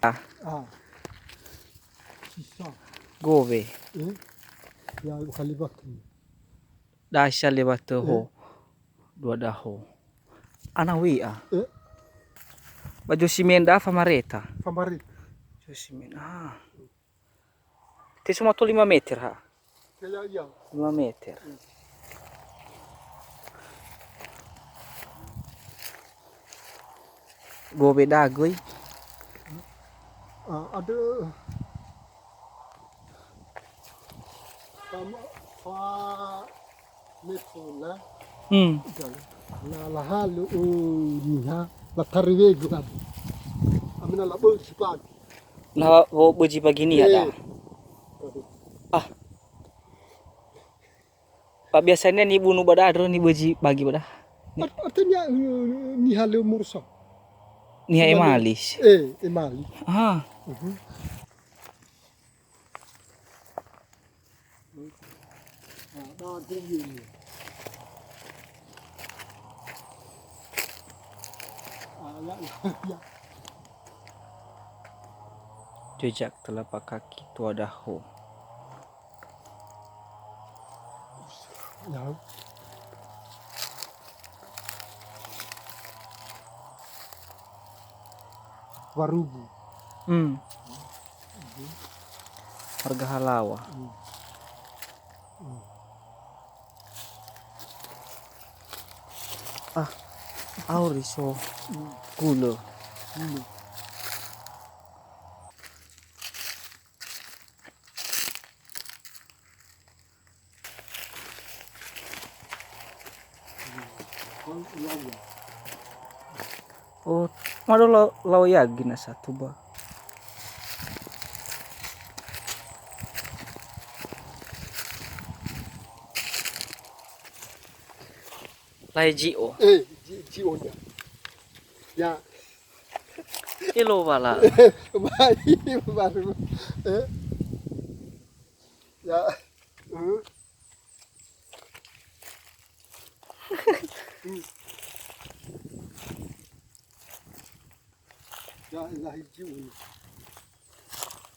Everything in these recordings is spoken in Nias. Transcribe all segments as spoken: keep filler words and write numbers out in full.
Ah. Ah. Sisa. Gowe. Eh? Ya, bukan lebak. Dasa lewat toho. Eh? Dua daho. Ana wi'a. Eh? Ba Josimen da famareta. Famareta. Josimen. Ah. Te suma to lima meter ha. Ya, ya, ya. Lima meter. Hmm. Gowe dagoi. Ah, ada. Fa, fa, Mefona. Hmm. Udah. Na lahalö, oh, niha, latariwegu tadi. Amina labözi pagi. Na wo bözi pagi niha da. Eh. Aduh. Ah. Ba biasanya nibunu ba da, terus nibözi pagi ba da. Ar-, artinya, eh, niha lö mursa. Niha emali. Eh, emali. Ah. Mhm. Jejak telapak kaki tua daho. Ya. Warubu. Hmm. Warga Halawa. Hmm. Hmm. Ah, auri so. Hmm. Gulö. Hmm. Oh, mado lao, lao yagi na satu ba. Lae ji'o. Eh, ji-, ji'o ya. Ya. Elo wala. Baru, baru. Eh. Ya. Hmm. Hmm. Ya, lahi ji'o.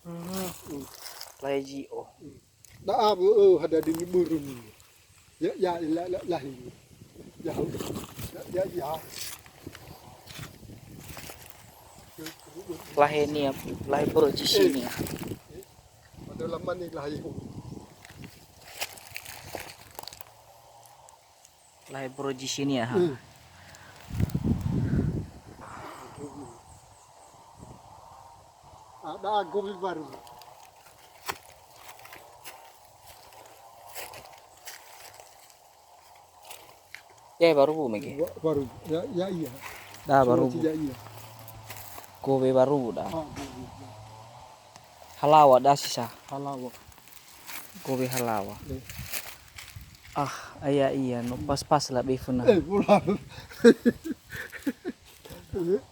Hmm. Hmm. Lahi ji'o. Hmm. Da'a, oh, ada di burung. Ya, ya, la, la, lahi. Ya, ya, ya, ya. Lahi ni, lahi boro jisi ni. Ada lama ni lahi. Lahi boro jisi ni ya, ha. Hmm. Ada gobi baru. Ya, baru bu mege. Wa-, baru. Ya, ya, iya. Da, baru bu. Ya, iya. Gowe baru bu da. Ah, gowe, ya. Halawa da sisa. Halawa. Gowe halawa. Eh. Ah, iya, iya, no pas-pas la befuna. Eh, bola. Eh.